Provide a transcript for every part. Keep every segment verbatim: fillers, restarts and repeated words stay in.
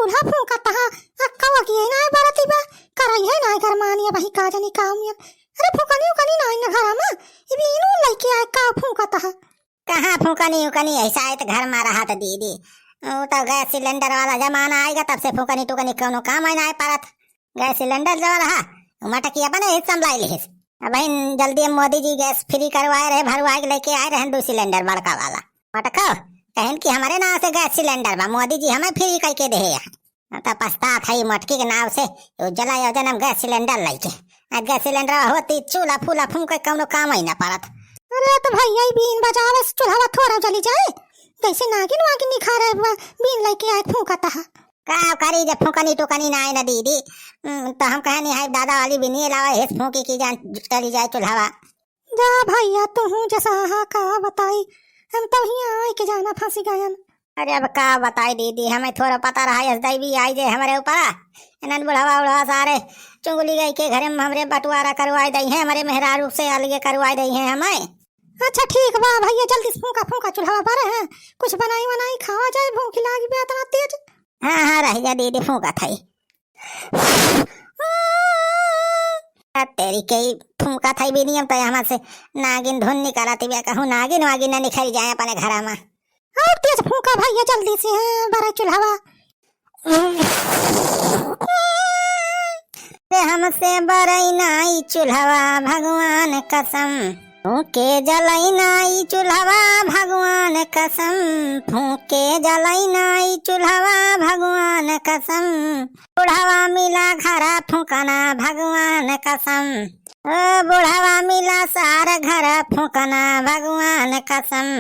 चूल्हा फूंकत ह, अक्का वकी है ना बरती बा, करई है ना गरमानी, अबही का जानी का उमियर। अरे फूंकनी उकनी ना है ना घरा में, ई बीन उन लइके आए का फूंकत ह। कहाँ फूंकनी उकनी, ऐसा है तो घर में रहत दीदी। वो तो गैस सिलेंडर वाला जमाना आएगा, तब से फूंकनी टुकनी कोनो काम है ना परत। गैस सिलेंडर जो रहा, वो मटकी अपने हिस्सा में लाई लिहिस। अबहिन जल्दी मोदी जी गैस फ्री करवाए रहे, भरवाए के लेके आए रहन दो सिलेंडर बड़का वाला। मटको, कहन कि हमरे नाम से गैस सिलेंडर बा, मोदी जी हमें फ्री करके देहे हैं। अब तो पछतात है मटकी के नाम से, उज्ज्वला योजना में गैस सिलेंडर लइके। आ गैस सिलेंडर होती चूल्हा फूला फूंक के कौनो काम ही ना पड़त। अरे तो भैया, ई बीन बजावे से चूल्हा थोड़ा जली जाए, जैसे नागिन वागिन निखारे बा, बीन लइके आए फूंकत ह। का करी जब फूंकनी टुकनी ना आए ना दीदी। हम्म, तो हम कहे नहीं है दादा वाली बीनिए लावा, हेस फूंकी की जान चली जाए चूल्हावा। जा भैया, तू हूँ जसा हा का बताई, हम तो हियाँ आए के जाना फंसी गयन। अरे अब का बताई दीदी, हमें थोड़ा पता रहा यस दैवी आई जे हमरे ऊपर। इन्हन बुढ़वा उढ़वा सारे चुंगली गई के घरे में हमरे बंटवारा करवाए दई हैं, हमरे मेहरारू से अलगे करवाए दई हैं हमें। अच्छा ठीक बा भैया, जल्दी से फूंका फूंका चूल्हा बारे हैं, कुछ बनाई वनाई खावा जाए, भूख लागी बे इतना तेज। हाँ हाँ, रह जा दीदी, फूंका थाई। आ, तेरी के फूंका थाई भी नियम तो यहाँ से नागिन धुन निकाला थी, कहूँ नागिन वागिन न निकल जाए अपने घरा में। और तेज फूंका भैया जल्दी से, हाँ, बड़ा चूल्हावा। रे हमसे बरई नाई चूल्हावा भगवान कसम, फूंके जलई नाई चूल्हावा भगवान कसम, फूंके जलई नाई चूल्हावा भगवान कसम। बुढ़ावा मिला घरा फूंकना भगवान कसम। ओ बुढ़ावा मिला सार घरा फूंकना भगवान कसम।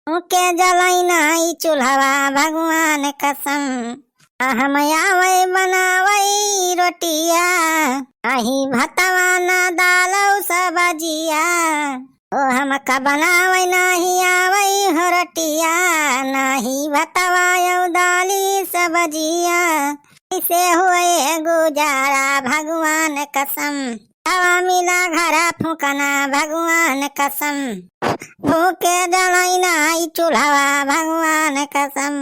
फूंके जलई नाई चूल्हावा भगवान कसम। आ हम आवै बनावै रोटिया, नाहीं भतवा ना दालौ सब्जिया। ओ हमका बनावै नाहीं आवै हो रोटिया, नाहीं भतवा औ दाली सब्जिया। कैसे होए गुजारा भगवान कसम। हवा मिला घरा फूंकना भगवान कसम। फूंके जलई नाई चूल्हावा भगवान कसम।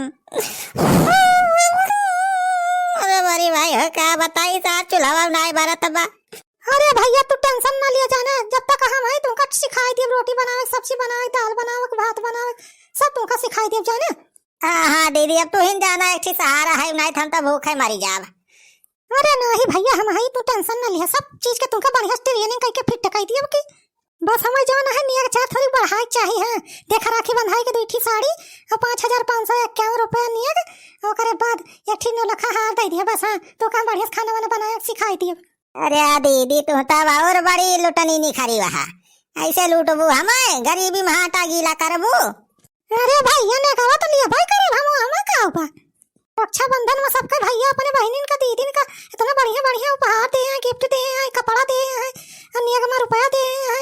अरे बड़ी भाई हो, का बताई सार, चूल्हावा नाई बरत बा। अरे भैया, तू tension ना लिया जाने, जब तक हम हई तुमका सिखाई दियब रोटी बनावे, सब्जी बनावे, दाल बनावे, भात बनावे, सब तुमका सिखाई दियब जाने। हाँ हाँ दीदी, अब तू ही जाना एक ठी सहारा है, नाहीं तो हम तो भूखे मरी जाब। अरे नाहीं भैया, हम हई, तू tension ना लिया, सब चीज के तुमका बढ़िया से training करके fit कर दियब की। बस हमें जौन है नियक चार थोड़ी बढ़ाए के चाही है। देख राखी बंधाई के दुई ठी साड़ी और पाँच हजार पाँच सौ इक्यावन रुपया नियक, ओकरे बाद एक ठी नौलखा हार दे दिया बस। हाँ, तो काम बढ़िया से खाना वाना बनाए सिखाई दिया। अरे आ दीदी, तू तब और बड़ी लुटनी निखरी वहा, ऐसे लूटबू हमें, गरीबी में हाटा गीला करबू। अरे भैया, नेगवा तो लिया भाई करे, हम हमें का बा। रक्षाबंधन में सबके भैया अपने बहिनिन का, दीदिन का इतना बढ़िया बढ़िया उपहार दे हैं, gift दे हैं, कपड़ा दे हैं, और नेग में रुपया दे हैं,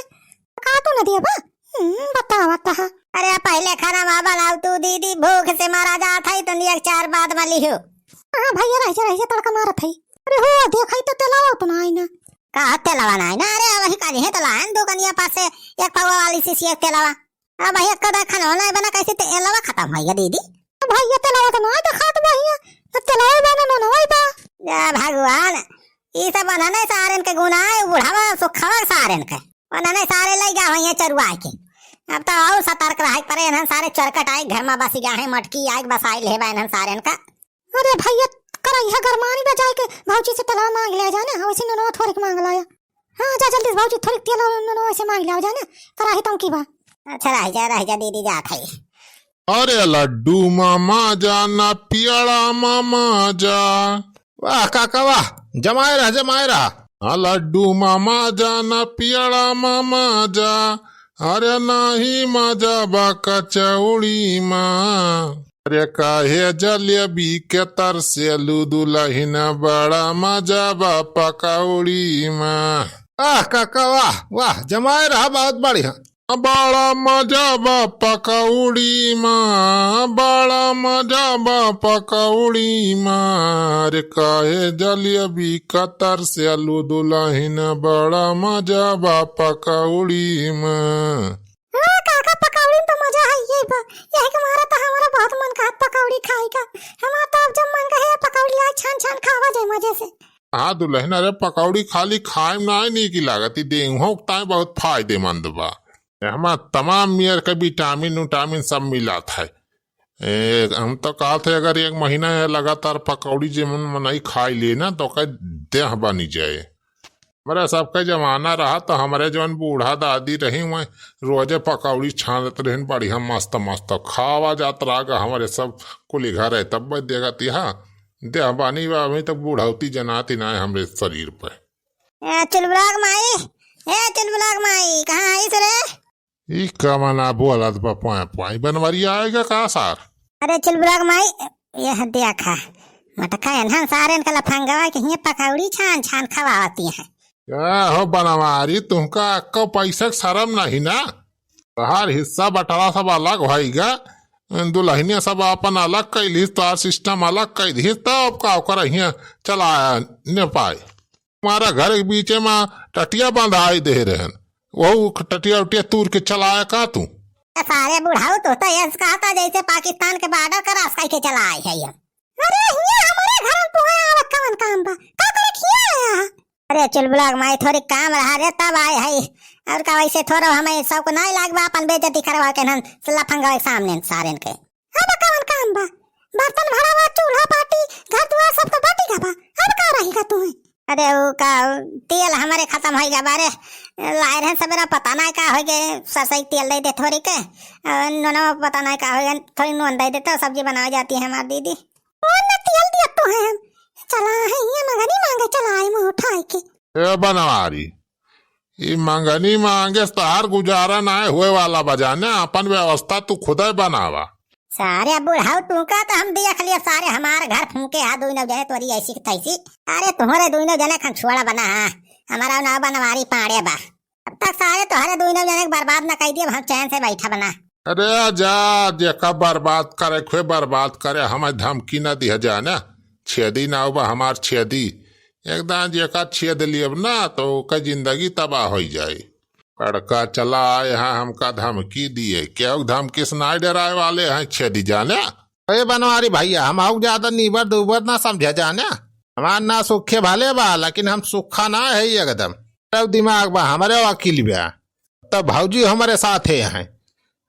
का तू न दिया बा? हम्म, बतावा तहा। अरे पहले खाना मा बनाओ तू दीदी, भूख से मारा जात है, तो नेग चार बाद में लिहो। हाँ भैया, रह जा, रह जा, तड़का मारत है। अरे हो, देखाई तो तेलावा तो ना आई ना। का तेलावा ना आई ना? अरे वही काली है तो लायन दुकनिया पास से एक पौवा वाली शीशी एक तेलावा। अब भाई, एक कदा खाना ना बना, कैसे ते एलवा खत्म होइगा दीदी? भैया, तेलवा तो ना देखात भैया, ना तेलवा बा, ना ननवा बा। या भगवान, ई सब बन्हने सारन के गुनाह है, बुढ़ावा सुखवा सारन के। बन्हने सारे लई गा होइए चरुआ के। अब तो और सतर्क रहे परे, इन्हन सारे चरकट आए, घर में बसी गा है, मटकी आए, बसाई ले बा इन्हन सारन का। अरे भैया, करैया गरमानी बा, जाए के भौजी से तेलवा मांग ले जाने, हाँ, वैसे ननवा थोड़े के मांग लाया। हाँ, जा जल्दी से भौजी, थोड़ी तेल और ननवा वैसे मांग ले जाने, कराही तौकी बा। अच्छा, रह जा, रह जा दीदी, जात है। अरे लड्डू मामा जा ना पियड़ा मामा जा। वाह काका वाह, जमाए रहा, जमाए रहा। हाँ, लड्डू मामा जा ना पियड़ा मामा जा। अरे नाही मजा बा कचौड़ी मा। अरे काहे जलेबी के तरसेलू दुलहिन, बड़ा मजा बा पकौड़ी मा। आह काका वाह, वाह, जमाए रहा, बहुत बढ़िया। बड़ा मजा बा पकौड़ी मा, बड़ा मजा बा पकौड़ी मा। अरे काहे जलेबी के तरसेलू दुलहिन, बड़ा मजा बा पकौड़ी मा। हाँ काका, पकौड़ी में तो मजा है ये बा, यही के मारा तो हमारा बहुत मन कहा पकौड़ी खाए का। हमारा तो अब जब मन कहे पकौड़ी लाए छान खावा जाए मजे से। हाँ दुलहिन, अरे पकौड़ी खाली खाए में नाहीं नीक लागत, ई देंहुओ के ताई बहुत फायदेमंद बा। एहमा तमाम मेर के विटामिन उटामिन सब मिलात है। ए, हम तो कहत है अगर एक महीना लगातार पकौड़ी जे मन मनई खाई ले ना तो ओकर देह बनी जाए। हमरे सबके जमाना रहा तो हमरे जौन बूढ़ा दादी रही वह रोजे पकौड़ी छानत रहिन बढ़िया मस्त मस्त खावा जात रहा गा हमरे सब कुली घरे तब देगा तिहा देह बनी बा अभी तक बुढ़ौती जनाती ना है हमरे शरीर पे। ए चुलबुलाक माई, ए चुलबुलाक माई, कहाँ आइस रे? ई कमना बोलत बा, पोंय पोंय बनवरिया आएगा का सार? अरे चुलबुलाक माई, यह देखा, मटका एन्हन सारेन का लफंगवा के हिये पकौड़ी छान छान खवावती हैं। का हो बनवारी, तुमका अक्को पैसा के शरम नहीं ना? तहार हिस्सा बटरा सब अलग होइगा, दुलहिनिया सब अपन अलग कैलिस, तोहार सिस्टम अलग कै दिस, तब का ओकर हियाँ चला न पाए। हमारा घर के बीचे में टटिया बंधाई दे रहन, वहू टटिया उटिया तूर के चलाया का तू? ए सारे बुढ़ऊ, तू तो ऐसे कहता जैसे पाकिस्तान के बॉर्डर क्रॉस करके चला आए है ये। अरे हिया हमारे घर में तू है, आवा कवन काम बा? का करे खिया आया है? अरे चुलबुलाक माई, थोड़ी काम रहा रे, तब आए है। और का वैसे थोड़ा हमें सबको नाई लाग बा अपन बेइज्जती करवा के नन लफंगवा के सामने सारेन के। अब कवन काम बा? बर्तन भरावा, चूल्हा पाटी, घर दुआर सब तो बटी गा बा। अब का रही गा तुम्हें? अरे उ का, तेल हमरे खतम होइ गा बा रे। लाए रहन सबेरा, पता नाई का होइ गे, सरसई तेल दे दे थोड़ी के। अ, नूनो पता नाई का होइ गे, थोड़ी नून दे दे तो सब्जी बनावे जाती है हमार दीदी। कौन ना तेल दिया तो है हम? चला है ये मंगनी मांगे, चला है मुंह उठाए के। ए बनवारी, ई मंगनी मांगे से तहार गुजारा नाय होए वाला बा जाने, अपन व्यवस्था तू खुदे बनावा। सारे बुढ़ऊ तू का तो हम देख लिया, सारे हमार घर फूके हा दुई नौ जने तोरी ऐसी की तैसी। अरे तुम्हारे दुई नौ जने खन छोड़ा बना हा, हमारा नाव बनवारी पाड़े बा। अब तक सारे तोहरे दुई नौ जने के बर्बाद ना कर दिए, अब हम चैन से बैठा बना। अरे जा, जेका बर्बाद करे, खुए बर्बाद करे, हमें धमकी ना दिया जाने। छेदी नाव बा हमार छेदी, एकदम जेका छेद लियब ना तो ओकर जिंदगी तबाह होइ जाए। लड़का चला आए हैं हमका धमकी दिए, केहू धमकी से नाई डराए वाले हैं छेदी जाने। अरे बनवारी भैया, हम आऊ ज्यादा नीबर दूबर ना समझे जाने। हमार ना सुखे भले बा लेकिन हम सुखा ना है एकदम। तब दिमाग बा हमरे वकील बा, तब भौजी हमरे साथे हैं,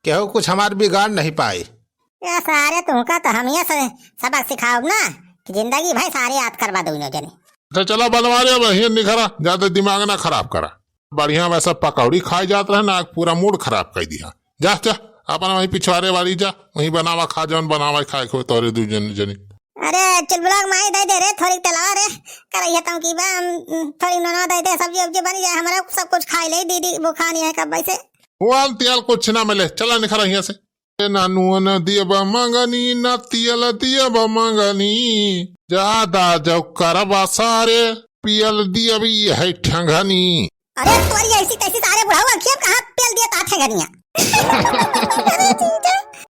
केहू कुछ हमार बिगाड़ नहीं पाए। ए सारे, तुमका तो हम ये से सबक सिखाओ ना कि जिंदगी भर सारे याद करवा दो इन्हों जने। तो चला बनवारी, अब यहीं निखरा, ज्यादा दिमाग ना खराब करा। बढ़िया वैसा पकौड़ी खाए जात रहे ना, पूरा मूड खराब कर दिया। जा, जा, अपन वहीं पिछवारे वाली जा, वहीं बनावा खा, जौन बनावा खाए को तोरे दू जन जनी। अरे चुलबुलाक माई, दे दे रे थोड़ी तेलवा रे, करैया तम की बा, हम, थोड़ी नोनवा दे दे, सब्जी उब्जी बनी जाए, हमरा सब कुछ खाई ले दीदी, भूखा नहीं है कब से। वो आल तियाल कुछ ना मिले, चला निखरा यहाँ से। ए ना नून दियब मंगनी, ना तियल दियब मंगनी, ज्यादा जौ करबा सारे, पियल दियब ई है ठंगनी। अरे तोरी ऐसी तैसी सारे बुढ़ऊ, अखिया कहाँ पियल दिया ता ठंगनिया। अरे जीजा,